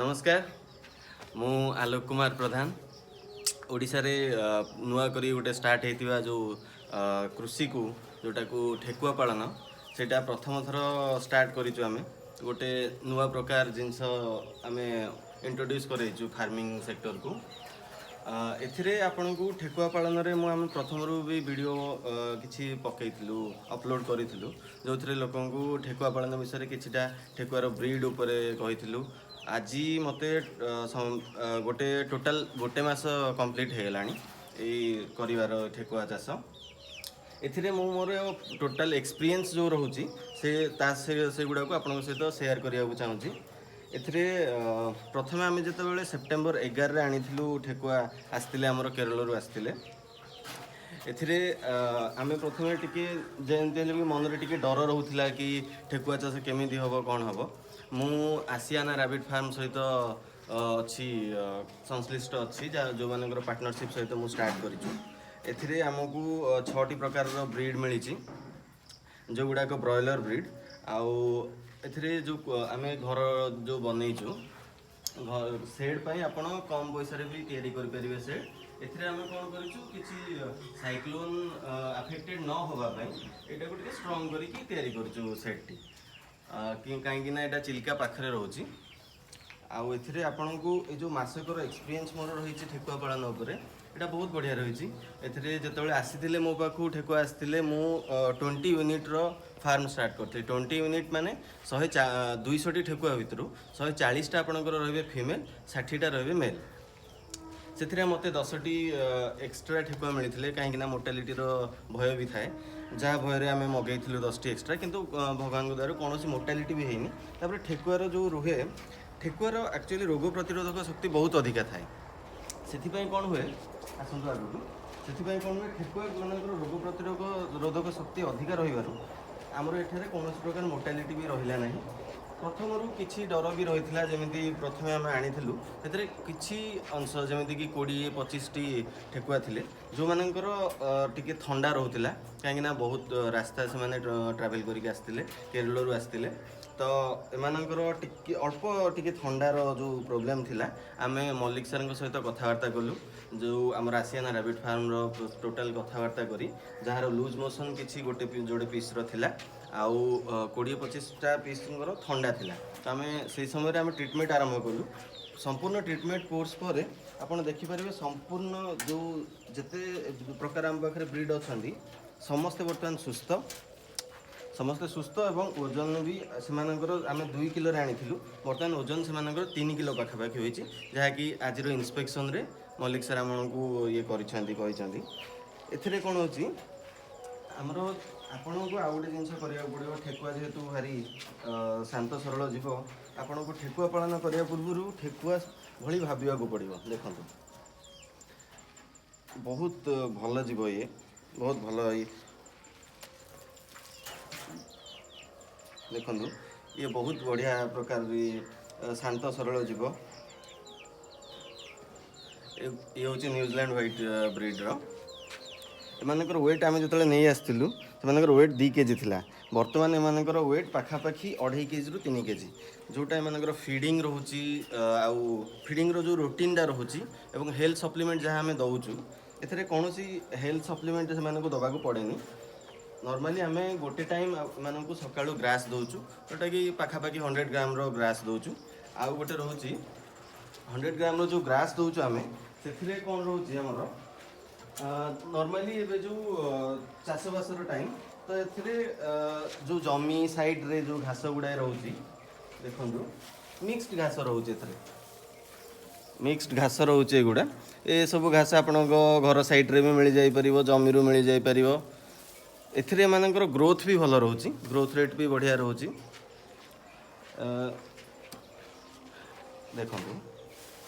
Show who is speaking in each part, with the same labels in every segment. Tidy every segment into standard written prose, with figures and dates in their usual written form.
Speaker 1: ନମସ୍କାର, ମୁଁ ଆଲୋକ କୁମାର ପ୍ରଧାନ। ଓଡ଼ିଶାରେ ନୂଆ କରି ଗୋଟେ ଷ୍ଟାର୍ଟ ହେଇଥିବା ଯେଉଁ କୃଷିକୁ, ଯେଉଁଟାକୁ ଠେକୁଆ ପାଳନ, ସେଇଟା ପ୍ରଥମ ଥର ଷ୍ଟାର୍ଟ କରିଛୁ ଆମେ। ଗୋଟେ ନୂଆ ପ୍ରକାର ଜିନିଷ ଆମେ ଇଣ୍ଟ୍ରୋଡ୍ୟୁସ୍ କରେଇଛୁ ଫାର୍ମିଂ ସେକ୍ଟରକୁ। ଏଥିରେ ଆପଣଙ୍କୁ ଠେକୁଆ ପାଳନରେ ଆମେ ପ୍ରଥମରୁ ବି ଭିଡ଼ିଓ କିଛି ପକେଇଥିଲୁ, ଅପଲୋଡ଼ କରିଥିଲୁ, ଯେଉଁଥିରେ ଲୋକଙ୍କୁ ଠେକୁଆ ପାଳନ ବିଷୟରେ କିଛିଟା ଠେକୁଆର ବ୍ରିଡ୍ ଉପରେ କହିଥିଲୁ। ଆଜି ମୋତେ ଗୋଟେ ଟୋଟାଲ ଗୋଟେ ମାସ କମ୍ପ୍ଲିଟ୍ ହେଇଗଲାଣି ଏଇ କରିବାର ଠେକୁଆ ଚାଷ। ଏଥିରେ ମୁଁ ମୋର ଟୋଟାଲ ଏକ୍ସପିରିଏନ୍ସ ଯେଉଁ ରହୁଛି, ସେ ତା ସେ ସେଗୁଡ଼ାକୁ ଆପଣଙ୍କ ସହିତ ସେୟାର କରିବାକୁ ଚାହୁଁଛି। ଏଥିରେ ପ୍ରଥମେ ଆମେ ଯେତେବେଳେ ସେପ୍ଟେମ୍ବର 11ରେ ଆଣିଥିଲୁ ଠେକୁଆ, ଆସିଥିଲେ ଆମର କେରଳରୁ ଆସିଥିଲେ। ଏଥିରେ ଆମେ ପ୍ରଥମେ ଟିକେ ଯେମିତି ହେଲେ ବି ମନରେ ଟିକେ ଡର ରହୁଥିଲା କି ଠେକୁଆ ଚାଷ କେମିତି ହେବ, କ'ଣ ହେବ। ମୁଁ ଆସିଆନା ରାବିଟ୍ ଫାର୍ମ ସହିତ ଅଛି, ସଂଶ୍ଳିଷ୍ଟ ଅଛି, ଯାହା ଯେଉଁମାନଙ୍କର ପାର୍ଟନରସିପ୍ ସହିତ ମୁଁ ଷ୍ଟାର୍ଟ କରିଛୁ। ଏଥିରେ ଆମକୁ ଛଅଟି ପ୍ରକାରର ବ୍ରିଡ୍ ମିଳିଛି, ଯେଉଁଗୁଡ଼ାକ ବ୍ରଏଲର ବ୍ରିଡ୍। ଆଉ ଏଥିରେ ଯେଉଁ ଆମେ ଘର ଯେଉଁ ବନେଇଛୁ, ସେଡ୍ ପାଇଁ ଆପଣ କମ୍ ପଇସାରେ ବି ତିଆରି କରିପାରିବେ ସେଡ୍। ଏଥିରେ ଆମେ କ'ଣ କରିଛୁ, କିଛି ସାଇକ୍ଲୋନ୍ ଆଫେକ୍ଟେଡ୍ ନ ହେବା ପାଇଁ ଏଇଟାକୁ ଟିକେ ଷ୍ଟ୍ରଙ୍ଗ କରିକି ତିଆରି କରିଛୁ ସେଡ୍ଟି, କାହିଁକି ନା ଏଇଟା ଚିଲିକା ପାଖରେ ରହୁଛି। ଆଉ ଏଥିରେ ଆପଣଙ୍କୁ ଏ ଯେଉଁ ମାସକର ଏକ୍ସପିରିଏନ୍ସ ମୋର ରହିଛି ଠେକୁଆ ପାଳନ ଉପରେ, ଏଇଟା ବହୁତ ବଢ଼ିଆ ରହିଛି। ଏଥିରେ ଯେତେବେଳେ ଆସିଥିଲେ ମୋ ପାଖକୁ ଠେକୁଆ ଆସିଥିଲେ, ମୁଁ 20 ୟୁନିଟ୍ର ଫାର୍ମ ଷ୍ଟାର୍ଟ କରିଥିଲି। 20 ୟୁନିଟ୍ ମାନେ 200ଟି ଠେକୁଆ ଭିତରୁ 140ଟା ଆପଣଙ୍କର ରହିବେ ଫିମେଲ୍, 60ଟା ରହିବେ ମେଲ୍। ସେଥିରେ ମୋତେ 10ଟି ଏକ୍ସଟ୍ରା ଠେକୁଆ ମିଳିଥିଲେ, କାହିଁକିନା ମୋର୍ଟାଲିଟିର ଭୟ ବି ଥାଏ, ଯାହା ଭୟରେ ଆମେ ମଗେଇଥିଲୁ 10ଟି ଏକ୍ସଟ୍ରା। କିନ୍ତୁ ଭଗବାନଙ୍କ ଦୟାରୁ କୌଣସି ମୋର୍ଟାଲିଟି ବି ହେଇନି। ତାପରେ ଠେକୁଆର ଯେଉଁ ରୁହେ, ଠେକୁଆର ଆକ୍ଚୁଆଲି ରୋଗ ପ୍ରତିରୋଧକ ଶକ୍ତି ବହୁତ ଅଧିକା ଥାଏ। ସେଥିପାଇଁ କ'ଣ ହୁଏ, ଆସନ୍ତୁ ଆଗକୁ, ସେଥିପାଇଁ କ'ଣ ହୁଏ, ଠେକୁଆ ମାନଙ୍କର ରୋଗ ପ୍ରତିରୋଧକ ଶକ୍ତି ଅଧିକା ରହିବାରୁ ଆମର ଏଠାରେ କୌଣସି ପ୍ରକାର ମୋର୍ଟାଲିଟି ବି ରହିଲା ନାହିଁ। ପ୍ରଥମରୁ କିଛି ଡର ବି ରହିଥିଲା। ଯେମିତି ପ୍ରଥମେ ଆମେ ଆଣିଥିଲୁ, ସେଥିରେ କିଛି ଅଂଶ, ଯେମିତିକି 20-25ଟି ଠେକୁଆ ଥିଲେ ଯେଉଁମାନଙ୍କର ଟିକେ ଥଣ୍ଡା ରହୁଥିଲା, କାହିଁକିନା ବହୁତ ରାସ୍ତା ସେମାନେ ଟ୍ରାଭେଲ୍ କରିକି ଆସିଥିଲେ, କେରଳରୁ ଆସିଥିଲେ। ତ ଏମାନଙ୍କର ଟିକେ ଅଳ୍ପ ଟିକେ ଥଣ୍ଡାର ଯେଉଁ ପ୍ରୋବ୍ଲେମ୍ ଥିଲା, ଆମେ ମଲ୍ଲିକ ସାର୍ଙ୍କ ସହିତ କଥାବାର୍ତ୍ତା କଲୁ, ଯେଉଁ ଆମର ଆସିଆନା ରାବିଟ୍ ଫାର୍ମର ଟୋଟାଲ୍ କଥାବାର୍ତ୍ତା କରି, ଯାହାର ଲୁଜ୍ ମୋସନ୍ କିଛି ଗୋଟେ ଯୋଡ଼େ ପିସ୍ର ଥିଲା ଆଉ 20-25ଟା ପିସ୍ଙ୍କର ଥଣ୍ଡା ଥିଲା। ତ ଆମେ ସେଇ ସମୟରେ ଆମେ ଟ୍ରିଟମେଣ୍ଟ ଆରମ୍ଭ କଲୁ। ସମ୍ପୂର୍ଣ୍ଣ ଟ୍ରିଟମେଣ୍ଟ କୋର୍ସ ପରେ ଆପଣ ଦେଖିପାରିବେ, ସମ୍ପୂର୍ଣ୍ଣ ଯେଉଁ ଯେତେ ପ୍ରକାର ଆମ ପାଖରେ ବ୍ରିଡ୍ ଅଛନ୍ତି, ସମସ୍ତେ ବର୍ତ୍ତମାନ ସୁସ୍ଥ। ସମସ୍ତେ ସୁସ୍ଥ ଏବଂ ଓଜନ ବି ସେମାନଙ୍କର, ଆମେ 2 କିଲୋରେ ଆଣିଥିଲୁ, ବର୍ତ୍ତମାନ ଓଜନ ସେମାନଙ୍କର 3 କିଲୋ ପାଖାପାଖି ହୋଇଛି, ଯାହାକି ଆଜିର ଇନ୍ସପେକ୍ସନରେ ମଲ୍ଲିକ ସାର୍ ଆମକୁ ଇଏ କରିଛନ୍ତି, କହିଛନ୍ତି। ଏଥିରେ କ'ଣ ହେଉଛି ଆମର, ଆପଣଙ୍କୁ ଆଉ ଗୋଟେ ଜିନିଷ କରିବାକୁ ପଡ଼ିବ। ଠେକୁଆ ଯେହେତୁ ଭାରି ଶାନ୍ତ ସରଳ ଜୀବ, ଆପଣଙ୍କୁ ଠେକୁଆ ପାଳନ କରିବା ପୂର୍ବରୁ ଠେକୁଆ ଭଳି ଭାବିବାକୁ ପଡ଼ିବ। ଦେଖନ୍ତୁ, ବହୁତ ଭଲ ଜୀବ ଇଏ, ବହୁତ ଭଲ ଇଏ। ଦେଖନ୍ତୁ, ଇଏ ବହୁତ ବଢ଼ିଆ ପ୍ରକାର ବି ଶାନ୍ତ ସରଳ ଜୀବ। ଇଏ ହେଉଛି ନ୍ୟୁଜିଲାଣ୍ଡ ହ୍ୱାଇଟ୍ ବ୍ରିଡ଼ର। ଏମାନଙ୍କର ୱେଟ୍, ଆମେ ଯେତେବେଳେ ନେଇ ଆସିଥିଲୁ, ସେମାନଙ୍କର ୱେଟ୍ 2 କେଜି ଥିଲା। ବର୍ତ୍ତମାନ ଏମାନଙ୍କର ୱେଟ୍ ପାଖାପାଖି 2.5 କେଜିରୁ 3 କେଜି। ଯେଉଁଟା ଏମାନଙ୍କର ଫିଡ଼ିଂ ରହୁଛି ଆଉ ଫିଡ଼ିଂର ଯେଉଁ ରୁଟିନ୍ଟା ରହୁଛି ଏବଂ ହେଲ୍ଥ ସପ୍ଲିମେଣ୍ଟ ଯାହା ଆମେ ଦେଉଛୁ, ଏଥିରେ କୌଣସି ହେଲ୍ଥ ସପ୍ଲିମେଣ୍ଟ ସେମାନଙ୍କୁ ଦେବାକୁ ପଡ଼େନି। ନର୍ମାଲି ଆମେ ଗୋଟେ ଟାଇମ୍ ଏମାନଙ୍କୁ ସକାଳୁ ଗ୍ରାସ୍ ଦେଉଛୁ, ଯେଉଁଟାକି ପାଖାପାଖି 100 ଗ୍ରାମର ଗ୍ରାସ୍ ଦେଉଛୁ। ଆଉ ଗୋଟେ ରହୁଛି, 100 ଗ୍ରାମର ଯେଉଁ ଗ୍ରାସ୍ ଦେଉଛୁ ଆମେ, ସେଥିରେ କ'ଣ ରହୁଛି ଆମର, ନର୍ମାଲି ଏବେ ଯେଉଁ ଚାଷବାସର ଟାଇମ୍, ତ ଏଥିରେ ଯେଉଁ ଜମି ସାଇଡ଼ରେ ଯେଉଁ ଘାସ ଗୁଡ଼ାଏ ରହୁଛି, ଦେଖନ୍ତୁ, ମିକ୍ସଡ ଘାସ ରହୁଛି। ଏଥିରେ ମିକ୍ସଡ ଘାସ ରହୁଛି ଏଗୁଡ଼ା। ଏସବୁ ଘାସ ଆପଣଙ୍କ ଘର ସାଇଡ଼ରେ ବି ମିଳିଯାଇପାରିବ, ଜମିରୁ ମିଳିଯାଇପାରିବ। ଏଥିରେ ଏମାନଙ୍କର ଗ୍ରୋଥ୍ ବି ଭଲ ରହୁଛି, ଗ୍ରୋଥ୍ ରେଟ୍ ବି ବଢ଼ିଆ ରହୁଛି। ଦେଖନ୍ତୁ,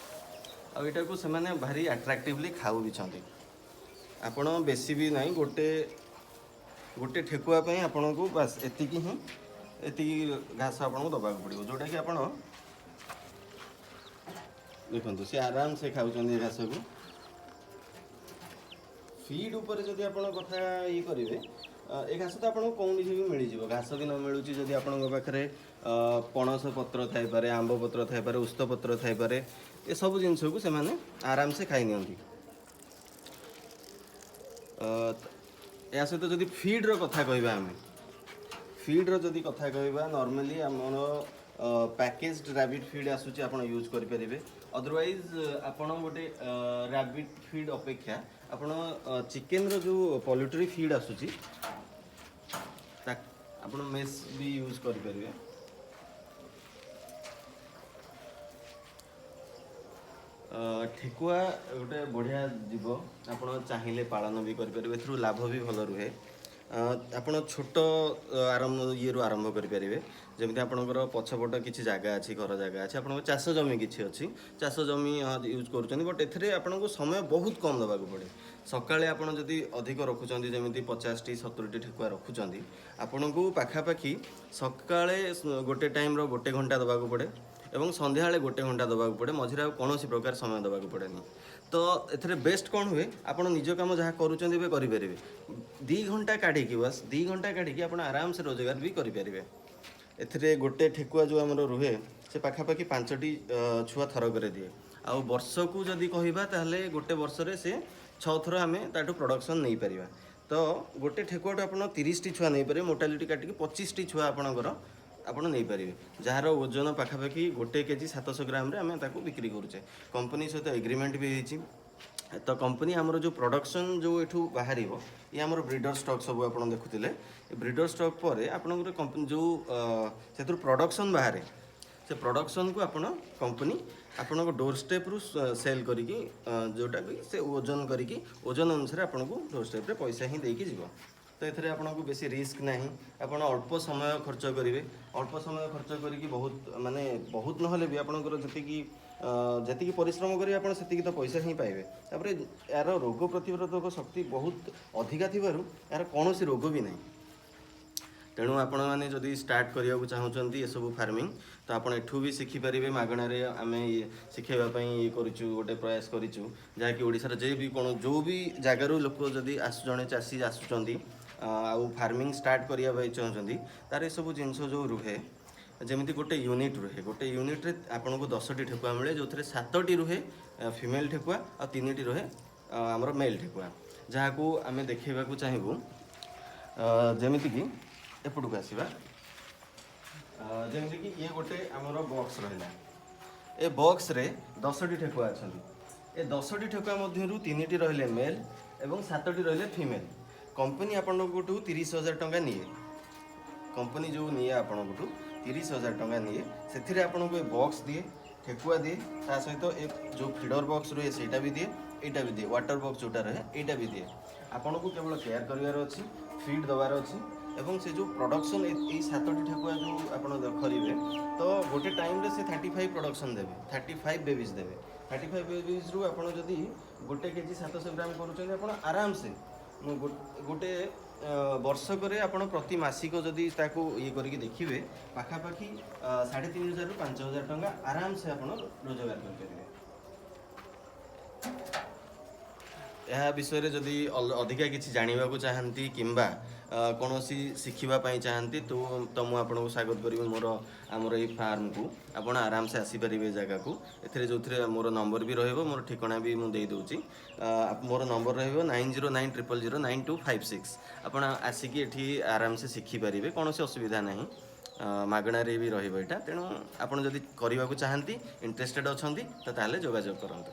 Speaker 1: ଆଉ ଏଇଟାକୁ ସେମାନେ ଭାରି ଆଟ୍ରାକ୍ଟିଭଲି ଖାଉ ବିଛନ୍ତି। ଆପଣ ବେଶୀ ବି ନାହିଁ, ଗୋଟେ ଗୋଟେ ଠେକୁଆ ପାଇଁ ଆପଣଙ୍କୁ ବାସ୍ ଏତିକି ହିଁ, ଏତିକି ଘାସ ଆପଣଙ୍କୁ ଦେବାକୁ ପଡ଼ିବ, ଯେଉଁଟାକି ଆପଣ ଦେଖନ୍ତୁ, ସେ ଆରାମସେ ଖାଉଛନ୍ତି ଏ ଘାସକୁ। ଫିଡ୍ ଉପରେ ଯଦି ଆପଣ କଥା ଇଏ କରିବେ, ଏ ଘାସ ତ ଆପଣଙ୍କୁ କୌଣସି ବି ମିଳିଯିବ। ଘାସ ବି ନ ମିଳୁଛି ଯଦି ଆପଣଙ୍କ ପାଖରେ ପଣସ ପତ୍ର ଥାଇପାରେ, ଆମ୍ବ ପତ୍ର ଥାଇପାରେ, ଓସ୍ତ ପତ୍ର ଥାଇପାରେ, ଏସବୁ ଜିନିଷକୁ ସେମାନେ ଆରାମସେ ଖାଇ ନିଅନ୍ତି। ଏହା ସହିତ ଯଦି ଫିଡ଼୍ର କଥା କହିବା, ଆମେ ଫିଡ଼୍ର ଯଦି କଥା କହିବା, ନର୍ମାଲି ଆମର ପ୍ୟାକେଜଡ ରାବିଟ୍ ଫିଡ଼୍ ଆସୁଛି, ଆପଣ ୟୁଜ୍ କରିପାରିବେ। ଅଦରୱାଇଜ୍ ଆପଣ ଗୋଟେ ରାବିଟ୍ ଫିଡ଼୍ ଅପେକ୍ଷା ଆପଣ ଚିକେନ୍ର ଯେଉଁ ପୋଲ୍ଟ୍ରି ଫିଡ଼୍ ଆସୁଛି, ତା ଆପଣ ମେସ୍ ବି ୟୁଜ୍ କରିପାରିବେ। ଠେକୁଆ ଗୋଟେ ବଢ଼ିଆ ଜୀବ, ଆପଣ ଚାହିଁଲେ ପାଳନ ବି କରିପାରିବେ, ଏଥିରୁ ଲାଭ ବି ଭଲ ରୁହେ। ଆପଣ ଛୋଟ ଆରମ୍ଭ ଇଏରୁ ଆରମ୍ଭ କରିପାରିବେ। ଯେମିତି ଆପଣଙ୍କର ପଛପଟ କିଛି ଜାଗା ଅଛି, ଘର ଜାଗା ଅଛି, ଆପଣଙ୍କ ଚାଷ ଜମି କିଛି ଅଛି, ଚାଷ ଜମି ୟୁଜ୍ କରୁଛନ୍ତି, ବଟ୍ ଏଥିରେ ଆପଣଙ୍କୁ ସମୟ ବହୁତ କମ୍ ଦେବାକୁ ପଡ଼େ। ସକାଳେ ଆପଣ ଯଦି ଅଧିକ ରଖୁଛନ୍ତି, ଯେମିତି 50ଟି 70ଟି ଠେକୁଆ ରଖୁଛନ୍ତି, ଆପଣଙ୍କୁ ପାଖାପାଖି ସକାଳେ ଗୋଟେ ଟାଇମ୍ର ଗୋଟେ ଘଣ୍ଟା ଦେବାକୁ ପଡ଼େ ଏବଂ ସନ୍ଧ୍ୟାବେଳେ ଗୋଟେ ଘଣ୍ଟା ଦେବାକୁ ପଡ଼େ। ମଝିରେ ଆଉ କୌଣସି ପ୍ରକାର ସମୟ ଦେବାକୁ ପଡ଼େନି। ତ ଏଥିରେ ବେଷ୍ଟ କ'ଣ ହୁଏ? ଆପଣ ନିଜ କାମ ଯାହା କରୁଛନ୍ତି ଏବେ କରିପାରିବେ 2 ଘଣ୍ଟା କାଢ଼ିକି, ବାସ୍ 2 ଘଣ୍ଟା କାଢ଼ିକି ଆପଣ ଆରାମସେ ରୋଜଗାର ବି କରିପାରିବେ। ଏଥିରେ ଗୋଟେ ଠେକୁଆ ଯେଉଁ ଆମର ରୁହେ, ସେ ପାଖାପାଖି 5ଟି ଛୁଆ ଥରକରେ ଦିଏ। ଆଉ ବର୍ଷକୁ ଯଦି କହିବା, ତାହେଲେ ଗୋଟେ ବର୍ଷରେ ସେ 6 ଥର ଆମେ ତାଠୁ ପ୍ରଡ଼କ୍ସନ୍ ନେଇପାରିବା। ତ ଗୋଟେ ଠେକୁଆଠୁ ଆପଣ 30ଟି ଛୁଆ ନେଇପାରିବେ, ମୋର୍ଟାଲିଟି କାଟିକି 25ଟି ଛୁଆ ଆପଣଙ୍କର ଆପଣ ନେଇପାରିବେ, ଯାହାର ଓଜନ ପାଖାପାଖି 1 କେଜି 700 ଗ୍ରାମରେ ଆମେ ତାକୁ ବିକ୍ରି କରୁଛେ। କମ୍ପାନୀ ସହିତ ଏଗ୍ରିମେଣ୍ଟ ବି ହେଇଛି। ତ କମ୍ପାନୀ ଆମର ଯେଉଁ ପ୍ରଡ଼କ୍ସନ୍ ଯେଉଁ ଏଠୁ ବାହାରିବ, ଇଏ ଆମର ବ୍ରିଡର ଷ୍ଟକ୍ ସବୁ ଆପଣ ଦେଖୁଥିଲେ। ବ୍ରିଡର ଷ୍ଟକ୍ ପରେ ଆପଣଙ୍କର କମ୍ପାନୀ ଯେଉଁ ସେଥିରୁ ପ୍ରଡ଼କ୍ସନ୍ ବାହାରେ, ସେ ପ୍ରଡ଼କ୍ସନ୍କୁ ଆପଣ କମ୍ପାନୀ ଆପଣଙ୍କ ଡୋର୍ ଷ୍ଟେପ୍ରୁ ସେଲ୍ କରିକି, ଯେଉଁଟାକି ସେ ଓଜନ କରିକି, ଓଜନ ଅନୁସାରେ ଆପଣଙ୍କୁ ଡୋର୍ ଷ୍ଟେପ୍ରେ ପଇସା ହିଁ ଦେଇକି ଯିବ। ତ ଏଥିରେ ଆପଣଙ୍କୁ ବେଶୀ ରିସ୍କ ନାହିଁ। ଆପଣ ଅଳ୍ପ ସମୟ ଖର୍ଚ୍ଚ କରିବେ। ଅଳ୍ପ ସମୟ ଖର୍ଚ୍ଚ କରିକି ବହୁତ, ମାନେ ବହୁତ ନହେଲେ ବି ଆପଣଙ୍କର ଯେତିକି ପରିଶ୍ରମ କରିବେ, ଆପଣ ସେତିକି ତ ପଇସା ହିଁ ପାଇବେ। ତାପରେ ଏହାର ରୋଗ ପ୍ରତିରୋଧକ ଶକ୍ତି ବହୁତ ଅଧିକା ଥିବାରୁ ଏହାର କୌଣସି ରୋଗ ବି ନାହିଁ। ତେଣୁ ଆପଣମାନେ ଯଦି ଷ୍ଟାର୍ଟ କରିବାକୁ ଚାହୁଁଛନ୍ତି ଏସବୁ ଫାର୍ମିଂ, ତ ଆପଣ ଏଠୁ ବି ଶିଖିପାରିବେ। ମାଗଣାରେ ଆମେ ଇଏ ଶିଖାଇବା ପାଇଁ ଇଏ କରିଛୁ, ଗୋଟେ ପ୍ରୟାସ କରିଛୁ, ଯାହାକି ଓଡ଼ିଶାର ଯେ ବି କ'ଣ ଯେଉଁ ବି ଜାଗାରୁ ଲୋକ ଯଦି ଜଣେ ଚାଷୀ ଆସୁଛନ୍ତି ଆଉ ଫାର୍ମିଂ ଷ୍ଟାର୍ଟ କରିବା ପାଇଁ ଚାହୁଁଛନ୍ତି, ତାର ଏସବୁ ଜିନିଷ ଯେଉଁ ରୁହେ, ଯେମିତି ଗୋଟେ ୟୁନିଟ୍ ରୁହେ, ଗୋଟେ ୟୁନିଟ୍ରେ ଆପଣଙ୍କୁ 10ଟି ଠେକୁଆ ମିଳେ, ଯେଉଁଥିରେ 7ଟି ରୁହେ ଫିମେଲ୍ ଠେକୁଆ ଆଉ 3ଟି ରୁହେ ଆମର ମେଲ୍ ଠେକୁଆ, ଯାହାକୁ ଆମେ ଦେଖେଇବାକୁ ଚାହିଁବୁ। ଯେମିତିକି ଏପଟକୁ ଆସିବା, ଯେମିତିକି ଇଏ ଗୋଟେ ଆମର ବକ୍ସ ରହିଲା। ଏ ବକ୍ସରେ 10ଟି ଠେକୁଆ ଅଛନ୍ତି। ଏ 10ଟି ଠେକୁଆ ମଧ୍ୟରୁ 3ଟି ରହିଲେ ମେଲ୍ ଏବଂ 7ଟି ରହିଲେ ଫିମେଲ୍। କମ୍ପାନୀ ଆପଣଙ୍କଠୁ 30,000 ଟଙ୍କା ନିଏ। କମ୍ପାନୀ ଯେଉଁ ନିଏ ଆପଣଙ୍କଠୁ 30,000 ଟଙ୍କା ନିଏ, ସେଥିରେ ଆପଣଙ୍କୁ ଏ ବକ୍ସ ଦିଏ, ଠେକୁଆ ଦିଏ, ତା ସହିତ ଏ ଯେଉଁ ଫିଡର ବକ୍ସ ରୁହେ ସେଇଟା ବି ଦିଏ, ଏଇଟା ବି ଦିଏ, ୱାଟର ବକ୍ସ ଯେଉଁଟା ରହେ ଏଇଟା ବି ଦିଏ। ଆପଣଙ୍କୁ କେବଳ କେୟାର କରିବାର ଅଛି, ଫିଡ୍ ଦେବାର ଅଛି ଏବଂ ସେ ଯେଉଁ ପ୍ରଡକ୍ସନ୍, ଏଇ 7ଟି ଠେକୁଆ ଯେଉଁ ଆପଣ କରିବେ, ତ ଗୋଟେ ଟାଇମ୍ରେ ସେ 35 ପ୍ରଡକ୍ସନ୍ ଦେବେ, 35 ବେବିଜ୍ ଦେବେ। 35 ବେବିଜ୍ରୁ ଆପଣ ଯଦି 1 କେଜି 700 ଗ୍ରାମ କରୁଛନ୍ତି, ଆପଣ ଆରାମସେ ମୁଁ ଗୋଟେ ବର୍ଷକରେ ଆପଣ ପ୍ରତି ମାସିକ ଯଦି ତାକୁ ଇଏ କରିକି ଦେଖିବେ, ପାଖାପାଖି 3500ରୁ 5000 ଟଙ୍କା ଆରାମସେ ଆପଣ ରୋଜଗାର କରିପାରିବେ। ଏହା ବିଷୟରେ ଯଦି ଅଧିକା କିଛି ଜାଣିବାକୁ ଚାହାନ୍ତି କିମ୍ବା କୌଣସି ଶିଖିବା ପାଇଁ ଚାହାନ୍ତି, ତ ମୁଁ ଆପଣଙ୍କୁ ସ୍ୱାଗତ କରିବି ମୋର ଆମର ଏଇ ଫାର୍ମକୁ। ଆପଣ ଆରାମସେ ଆସିପାରିବେ ଏ ଜାଗାକୁ। ଏଥିରେ ଯେଉଁଥିରେ ମୋର ନମ୍ବର ବି ରହିବ, ମୋର ଠିକଣା ବି ମୁଁ ଦେଇଦେଉଛି। ମୋର ନମ୍ବର ରହିବ 9090009256। ଆପଣ ଆସିକି ଏଠି ଆରାମସେ ଶିଖିପାରିବେ, କୌଣସି ଅସୁବିଧା ନାହିଁ। ମାଗଣାରେ ବି ରହିବ ଏଇଟା। ତେଣୁ ଆପଣ ଯଦି କରିବାକୁ ଚାହାନ୍ତି, ଇଣ୍ଟରେଷ୍ଟେଡ଼ ଅଛନ୍ତି, ତ ତାହେଲେ ଯୋଗାଯୋଗ କରନ୍ତୁ।